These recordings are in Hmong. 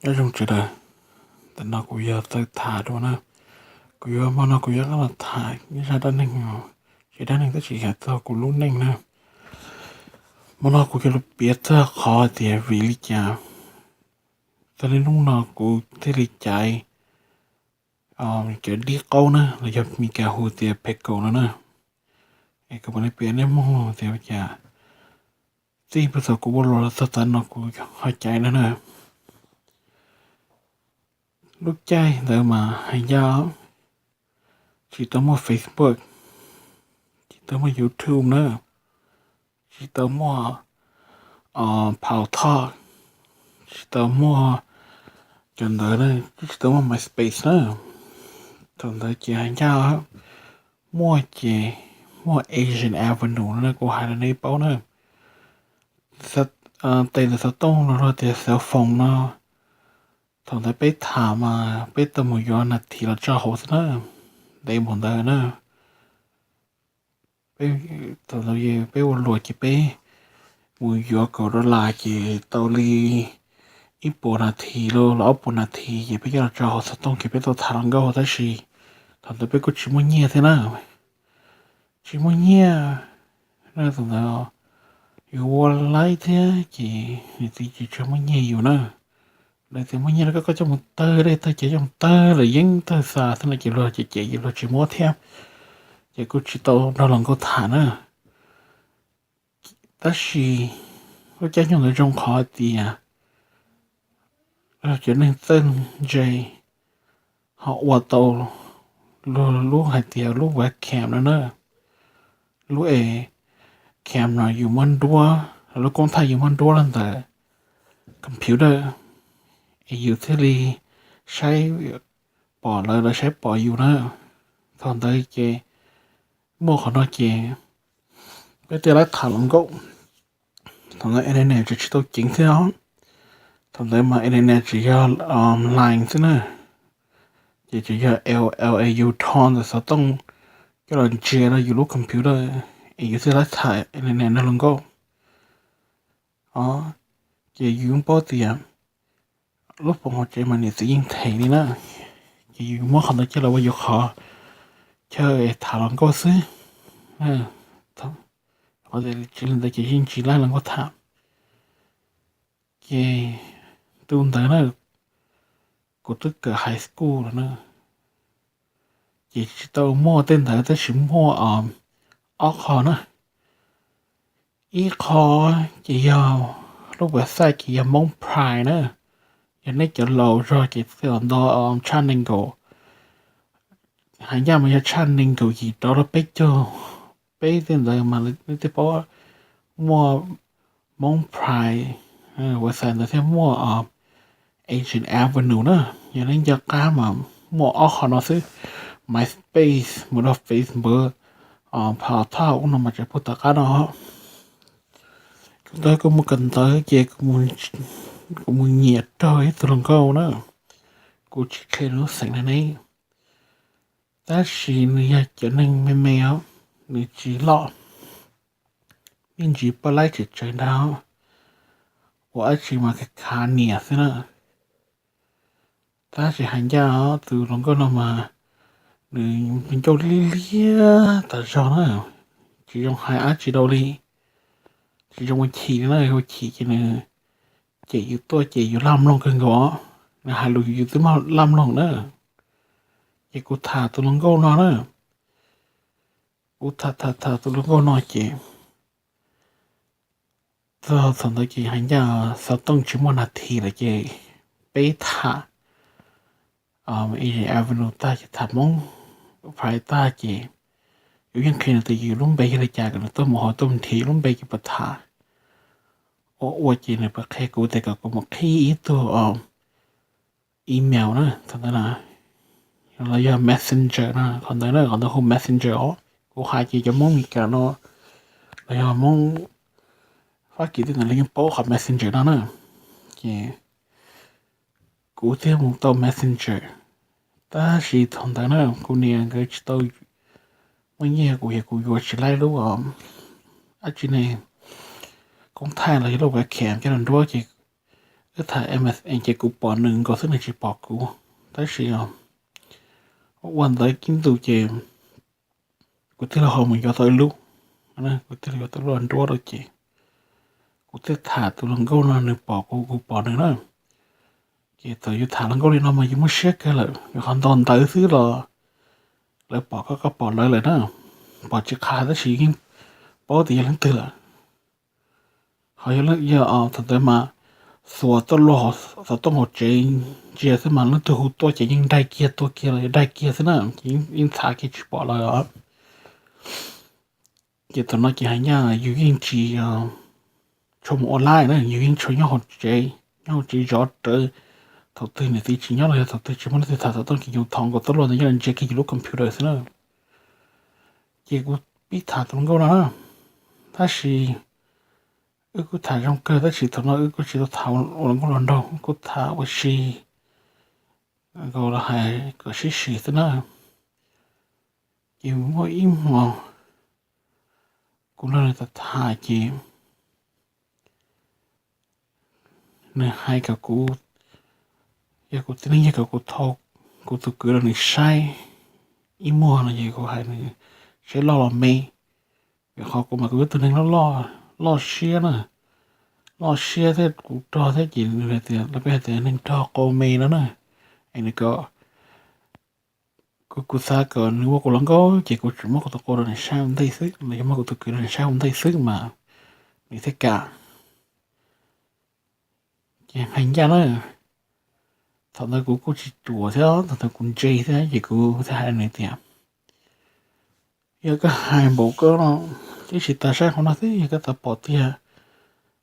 Nyob zoo sawv daws, ntawm no kuv yog Txawj Tham dua na. Kuv yuav, hmo no kuv yuav los tham ib zaj dab neeg, tsis dab neeg tab sis yog txog kuv lub neej na. Hmo no kuv yuav los piav txog qhov tias vim li cas txog li hnub no kuv thiaj li caiv cov dib qaub na, los yog Mis Kas hu tias pickle no na. Es kuv mam li piav nej mloog tias cas txij puag thaum kuv ua luam los txog tav no kuv ho caiv no na. Lub caij ntawd mas hais ncaj, tsis tau muaj Facebook, tsis tau muaj YouTube na, tsis tau muaj Pau Thoj, tsis tau muaj cov ntawd na, tsis tau muaj MySpace na. Thaum ntawd ces hais ncaj muaj ces muaj Asian Avenue no na, kuv hais rau nej paub na. Tes ntawm xov tooj los luag tias cell phone no, thaum ntawd peb tham mas peb tau mus yuav nas this los tso hauv xwb na, ntev npaum ntawd na. Thaum ntawd peb ua luam ces peb mus yuav kaum dollar ces tau li ib puas nas this los ob puas nas this ces peb coj los tso hauv xov tooj ces peb tau tham hluas nkauj tab sis thaum ntawd peb kuj tsis muaj nyiaj thiab na. Tsis muaj nyiaj na, thaum ntawd yus ua laib thiab ces niam txiv tsis tshua muaj nyiaj yus na. Lawv tias muaj nyiaj no koj coj mus tawg dej tawg cawv, coj mus tawg lawm yeeb tawg xa thiab no ces luag cem cem yus, luag tsis muab thiab, ces kuj tsis tau nrog hluas nkauj tham na. Tab sis lub caij nyoog ntawd zoo qhov tias cov neeg txawj ntse ho ua tau luag lub hais tias lub webcam no na. Lub webcam no yus muab nruab, lub koob thaij yus muab nruab los ntawm computer es yus thiaj li saib pom lawv, lawv saib pom yus na. Thaum ntawd ces muaj qhov no ces peb thiaj li tham hluas nkauj. Thaum ntawd internet tseem tsis tau ceev thiab os. Thaum ntawd mas internet tseem yog line xwb na, ces tseem yog L A U thon ntawm xov tooj coj los ntsia rau yus lub computer es yus thiaj li tham internet nrog hluas nkauj. Ces yus paub tias lub poom hauv tsev mas niam txiv yeej them li na, ces yus muab qhov ntawd coj los ua yus qhov chaw tham hluas nkauj xwb. Qhov tsis li ntawd ces yeej tsis laib hluas nkauj tham. Ces tus ntawd na, kuv twb kawm high school lawm na, ces tsis tau muaj tej ntawd tab sis muaj ob qho na. Ib qho ces yog lub website ces yog Hmoob Pride na, yog nej cov laus zog ces tej zaum nto tshaj nees nkaum, hais ncaj mas yog tshaj nees nkaum yim rov rau peb caug peb tej ntawd mas nej twb paub muaj Hmoob Pride website ntawd thiab muaj Asian Avenue na. Yog nej nco qab mas muaj ob qho no xwb, MySpace mus rau Facebook, Pau Thoj ub no mas tseem puag tom qab no. Kuv ntawd kuv mus kawm ntawv ces kuv mus nyiam raug ib tug hluas nkauj na, kuv tsis qhia nws lub xeem na ne, tab sis nws yog cov neeg me me os, nws tsis loj, me ntsis poj laib tseem tsawv nrag, ua dab tsi mas khav khav niam xwb na. Tab sis hais ncaj tus hluas nkauj no mas nws ncauj liab liab tas zog na, tsis zoo hais dab tsi rau li, tsis zoo ua chim li na, ua chim ces nws cem yus tuaj ces yus laj mloog kawg nkaus, nws hais lus yus twb muaj laj mloog na. Ces kuv tham tus hluas nkauj no na, kuv tham tham tham tus hluas nkauj no ces txog thaum ntawd ces hais ncaj xov tooj tsis muaj nas this lawm ces peb tham Asian Avenue tag ces tham Hmoob Pride tag ces yus yeej qhia nws tias yus lub npe yog li cas kom nws tuaj mus hauv tuaj nrhiav yus lub npe ces puas tham. Ua ua ces nws puas qhia kuv tias kom kuv mus qhib ib tug email na, thaum ntawd na, los yog messenger na, qhov ntawd na, qhov ntawd hu messenger os. Kuv hais ces cov Hmoob Meskas no los yog Hmoob Fab Kis tej ntawd lawv yeej paub qhov messenger no na. Ces kuv thiaj mus tau messenger, tab sis thaum ntawd na kuv niam nkawd tsis tau muaj nyiaj kuv, yog kuv yuav tsis laib lub dab tsi ne, koob thaij los yog lub webcam coj los nruab ces Wb tham M S N ces kuv pom nws nkaus xwb, nws tsis pom kuv. Tab sis ua ntawd kib ntus ces kuv thiaj li ho mus yuav tau ib lub, kuv thiaj li yuav tau lub nruab rau ces kuv thiaj tham tus hluas nkauj no, nws pom kuv, kuv pom nws na. Ces thaum yus tham hluas nkauj li no mas yus muaj siab kawg lawm, yus qhov ntau ntawv xwb los lawv pom koj, koj pom lawv lawm na. Pom tsis qha tab sis yeej paub tias yog leej twg lawm. Ho yog thaum ntawd mas xuas tuaj luag xov tooj hauv tsev ntsia xwb mas leej twg hu tuaj ces yeej daig kiag tuaj kiag los yog daig kiag xwb na, ces yeej txhav kiag tsis pom lawv os. Ces thaum no ces hais ncaj yus yeej tsis tshua mus ua laib na, yus yeej tshua nyob hauv tsev, nyob hauv tsev zov rawv. Thaum twg niam txiv tsis nyob los yog thaum twg tsis muaj leej twg tham xov tooj ces yus thov nkaus tuaj luag ntawd nyob ntsia kiag yus lub computer xwb na. Ces kuv pib tham tus hluas nkauj no na, tab sis wb kuj tham zoo kawg tab sis thaum no wb kuj tsis tau tham ua hluas nkauj hluas nraug, kuj tham ua si nkaus los hais kom sib sis xwb na. Ces muaj ib hmo kuv nrog nws tham tham ces nws hais kom kuv, yog kuv tib neeg yog kom kuv thau kuv tus kwv rau nws saib ib muag no ces kuv hais nws saib loj los me. Vim qhov kuv mas kuv yog tus neeg loj loj siab na, loj siab thiab kuv rog thiab ces nws hais tias, lawv peb hais tias neeg rog qau me no na. Es nws kom kuv, kuv xav kom nws ua kuv hluas nkauj ces kuv tsuas muab kuv tus qau rau nws saib ua ntej xwb los yog muab kuv tus kwv rau nws saib ua ntej xwb mas nws thiaj kam. Ces hais ncaj na, thaum ntawd kuv kuj tsis ruam thiab thaum ntawd kuv ntse thiab ces kuv thiaj hais nws tias, yog koj hais npaum koj no, twb tsis tas saib qhov no xwb, yog koj tas pom tiag,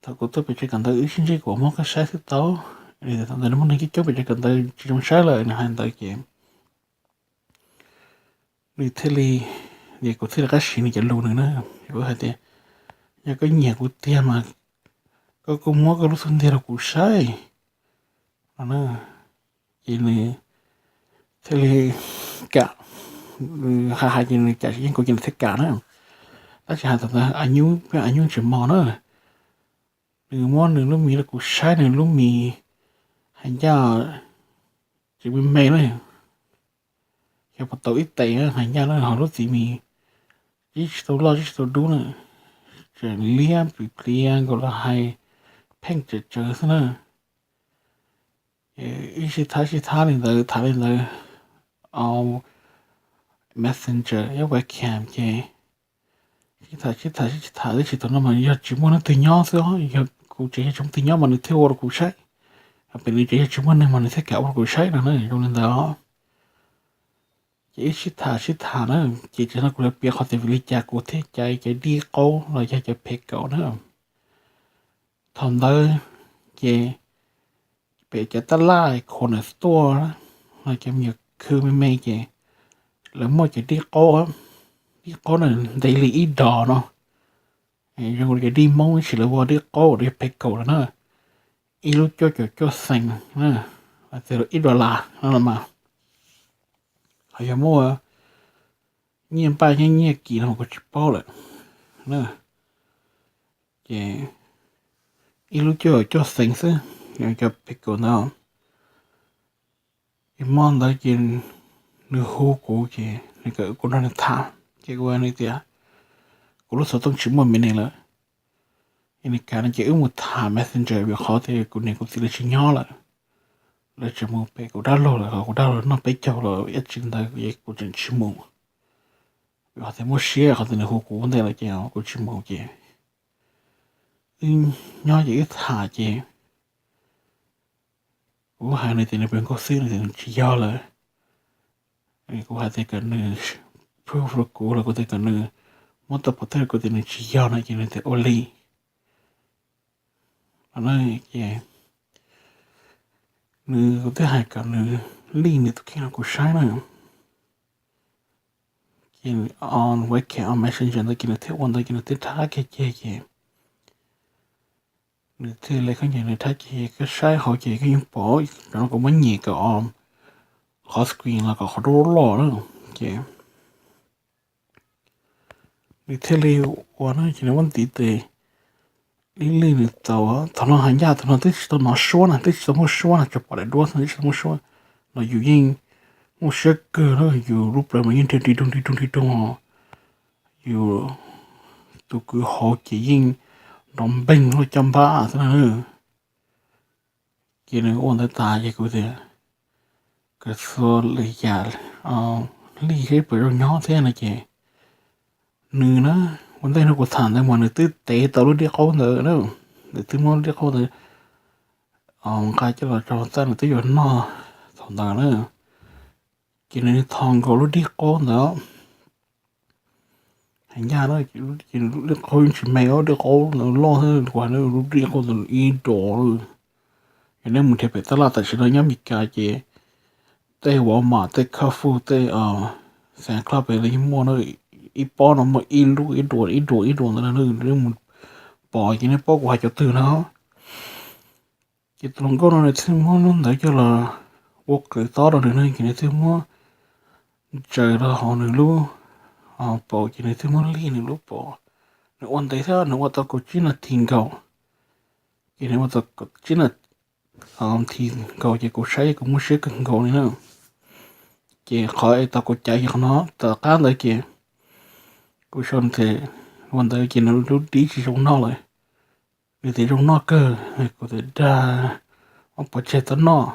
thaum kuv tuaj pem tsev kawm ntawv wb sib ntsib kuv muab koj saib xwb tau. Thaum ntawd muaj neeg coob coob pem tsev kawm ntawv tsis zoo saib lawm, nws hais ntawd ces nws thiaj li, kuv thiaj li qab siv nws cov lus nws na. Kuv hais tias, yog koj nyiam kuv tiag mas koj kuj muab koj lub xub ntiag rau kuv saib no. Ces nws thiaj li kam, hais hais ces nws kam tsis yeej kuv ces nws thiaj kam na. Tab sis hais thaum ntawd a nyuj, peb a nyuj tsis mos na. Nws muab nws lub mis rau kuv saib, nws lub mis hais ncaj tsis me me na, yog puas tau ib tes hais ncaj na, ho lub txiv mis tsis tau loj tsis tau dub na, tseem liab plis pliav nkaus los hais pheej tsawv tsawv xwb na. Ib sij tham sij tham li ntawd, tham li ntawd au messenger ib webcam ces sib tham sib tham sib tham tab sis thaum no mas yog tsis muaj leej twg nyob xwb, yog kuv tsev yog tsis muaj leej twg nyob mas nws thiaj ua rau kuv saib, pem nws tsev yog tsis muaj neeg mas nws thiaj kam ua rau kuv saib no na, zoo li ntawd. Ces ib sib tham sib tham na, ces tsis no kuv lawv piav qhov tias vim li cas kuv thiaj cais cov dib qaub los yog cov phem kaum na. Thaum ntawd ces pem cov tab laj corner store los cov me nyuam khw me me ces lawv muaj cov dib qaub, dib qaub na ntev li ib dos no, zoo li cov dib Hmoob ib txhis lawv ua dib qaub rau yog phem kaum lawm na, ib lub cuaj caum cuaj xees na, ib dollar no los mas. Ho yog muaj nyiaj npaj nyiaj kis no mas kuv tsis paub lawm na. Ces ib lub cuaj caum cuaj xees xwb, cov phem kaum ntawd. Ces hmo ntawd ces nws hu kuv ces nws kom kuv nrog nws tham, ces kuv hais nws tias kuv lub xov tooj tsis muaj mi nees lawm. Ces nws kam no ces wb mus tham messenger vim qhov tias kuv niam kuv txiv lawv tsis nyob lawm, lawv tseem mus pem kuv dab laug lawm, ho kuv dab laug noj peb caug los ib tsi ntawd ces kuv tseem tsis mus. Vim qhov tias muaj siab qhov tias nws hu kuv ua ntej lawm ces kuv tsis mus ces wb nyob ces wb tham ces kuv hais nws tias nws pem nkauj xwb, nws tias nws tsis yog lawm. Kuv hais tias kom nws proof rau kuv los kuv tias kom nws muab tau pov thawj rau kuv tias nws tsis yog no ces nws tias ua li. Ces nws, kuv twb hais kom nws link nws tus kheej rau kuv saib na. Ces on webcam on messenger ntawd ces nws thiaj ua ntawd ces nws thiaj rhab kiag ceg ces nws thiaj li khaub ncaws nws rhab ceg koj saib hauv ces koj yeej pom, cov no kuv muab nyem kom qhov screen los kom qhov dub loj na. Ces nws thiaj li ua na ces nws muab ntiv tes Ib lig nws txaus, thaum no hais ncaj thaum no twb tsis tau hnov suab na, twb tsis tau muaj suab na, tsuas pom daim duab xwb twb tsis tau muaj suab los yus yeej muaj siab kawg na, yus lub plawv mas yeej nrhiav nrig roog nrig roog nrig roog os. Yus tus kwv hauv ces yeej nrov npeeg luaj caj npab xwb na. Ces nws ua ntawd tas ces kuv tias, kawm xua lwm yam li seb puas zoo nyob thiab no ces nws na, ua ntej no kuv tham ntawd mas nws twb tev tau lub dib qaub ntawd na. Nws twb muab lub dib qaub ntawd nqa coj los rau txaj nws twb yuav noj thaum ntawd na. Ces nws thos nkaus lub dib qaub ntawd hais ncaj na, ces lub dib qaub yeej tsis me, dib qaub ntawd loj thiab, kuv hais lub dib qaub ntawd ib dos. Yog nej mus nrhiav pem tab laj tam sim no nyob Meskas ces tej Walmart, tej Costco, tej Sam's Club pem los yeej muaj na. Ib pob no muaj ib lub ib duas ib duas ib duas ntawd, nej mus pom ces nej paub kuv hais cov twg no. Ces tus hluas nkauj no nws thiaj muab lub ntawd coj los ua qws tob rau nws na, ces nws thiaj muab ntsaws rau hauv nws lub paum, ces nws thiaj muab lig nws lub paum. Nws ua ntev thiab nws ua tau kaum tsib nas this nkaus. Ces nws ua tau tsib nas this nkaus ces kuv saib kuv muaj siab kawg nkaus li na. Ces qhov es tau kuv cav yog qhov no, tom qab ntawd ces kuv sau nws ua ntawd ces nws lub dib tsis zoo noj lawm. Nws tias zoo noj kawg, kuv tias dag, muab pov tseg txhob noj.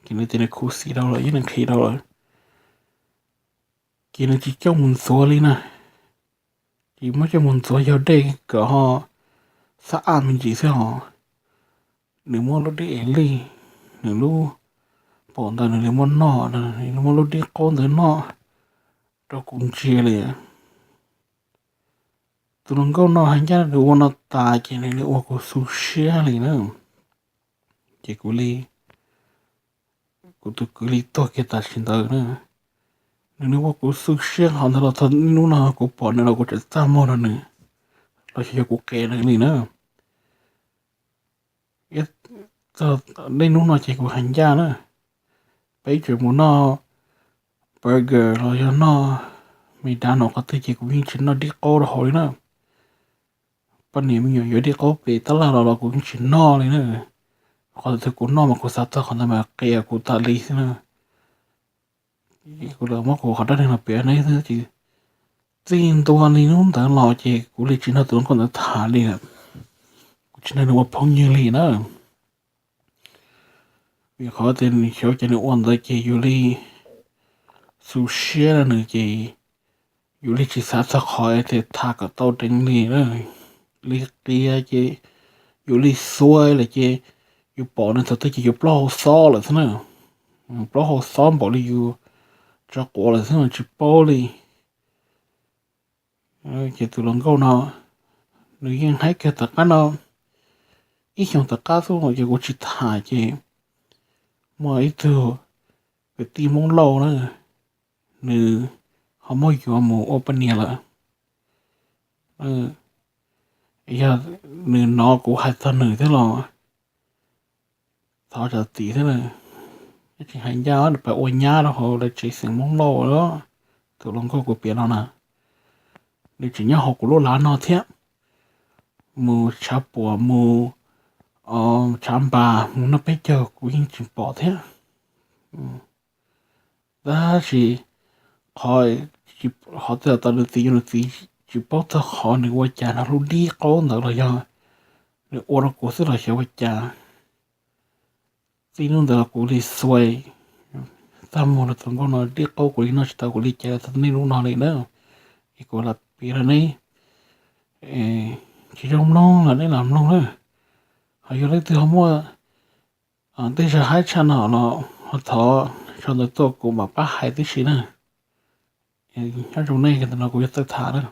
Ces nws tias nws khuv xim rau lawm, yeej nws nqhis rau lawm. Ces nws tsis coj mus ntxuav li na, tsis muab coj mus ntxuav, yog dej kom ho xab aj me ntsis xwb hos. Nws muab lub dib es lig nws lub paum ntawd, nws li muab noj, nws muab lub dib qaub ntawd noj rau kuv ntsia li. Tus hluas nkauj no hais ncaj nws ua no tas ces nws li ua kuv xu siab li na. Ces kuv li, kuv tus kwv li tuag kiag tam sim ntawd na. Nws li ua kuv xu siab qhov ntawd los txog niaj hnub no kuv pom nws los kuv tseem txaj muag rau nws, los xyov yog kuv qes nws li na. Txog niaj hnub no ces kuv hais ncaj na, peb tseem mus noj burger los yog noj McDonald's qhov twg ces kuv yeej tsis noj dib qaub rau hauv li na. Poj niam me nyuam yuav dib qaub pem tab laj los los kuv yeej tsis noj li na. Qhov twg kuv noj mas kuv xav txog qhov ntawd mas qias kuv tas li xwb na. Kuv los muab kuv qhov dab neeg no piav nej xwb ces txij ntua li hnub ntawd los ces kuv li tsis nrog tus hluas nkauj ntawd tham li lawm. Kuv tsis nrog nws ua phooj ywg li na. Vim qhov tias nws xyov ces nws ua ntawd ces yus li xu siab rau nws ces yus li tsis xav txog qhov tias tham kom tau deev li na. Li qias ces yus li xuav lawm ces yus pom nws thaum twg ces yus plaub hau xob lawm xwb na. Plaub hau xob npaum li yus tso quav lawm xwb mas tsis paub li. Ces tus hluas nkauj no nws yeej haib kiag tom qab no, ib xyoos tom qab xwb ces kuv tsis tham ces muaj ib tug kwv tij Hmoob Lauj na, nws ho muab yuav mus ua poj niam lawm. Yog nws hnov kuv hais txog nws thiab los thov zam txim thiab. Tsis hais ncaj nws pab ua nyab rau hauv lawv tsev xeem Hmoob Lauj los, tus hluas nkauj kuv piav no na, nws tseem nyob hauv kuv lub lav no thiab. Mus tshav puam, mus tshav npas, mus noj peb caug kuv yeej tsis pom thiab. Tab sis qhov, qhov twg tau nws txiv, yog nws txiv tsis paub txog qhov nws ua cas nrog lub dib qaub ntawd los yog nws ua rau kuv xwb los xyov ua cas, txij hnub ntawd los kuv li xuav, txaj muag rau tus nkauj no, dib qaub kuv li noj tsis tau, kuv li cav txog niaj hnub no li na. Es kuv lam piav rau neb, tsis zoo mloog los neb lam mloog na. Ho yog leej twg ho muaj tej zag haib tshaj no los ho thov sau ntawv tuaj kuv mam pab hais tib si na. Nyob zoo nej, ntawm no kuv yuav txawj tham na.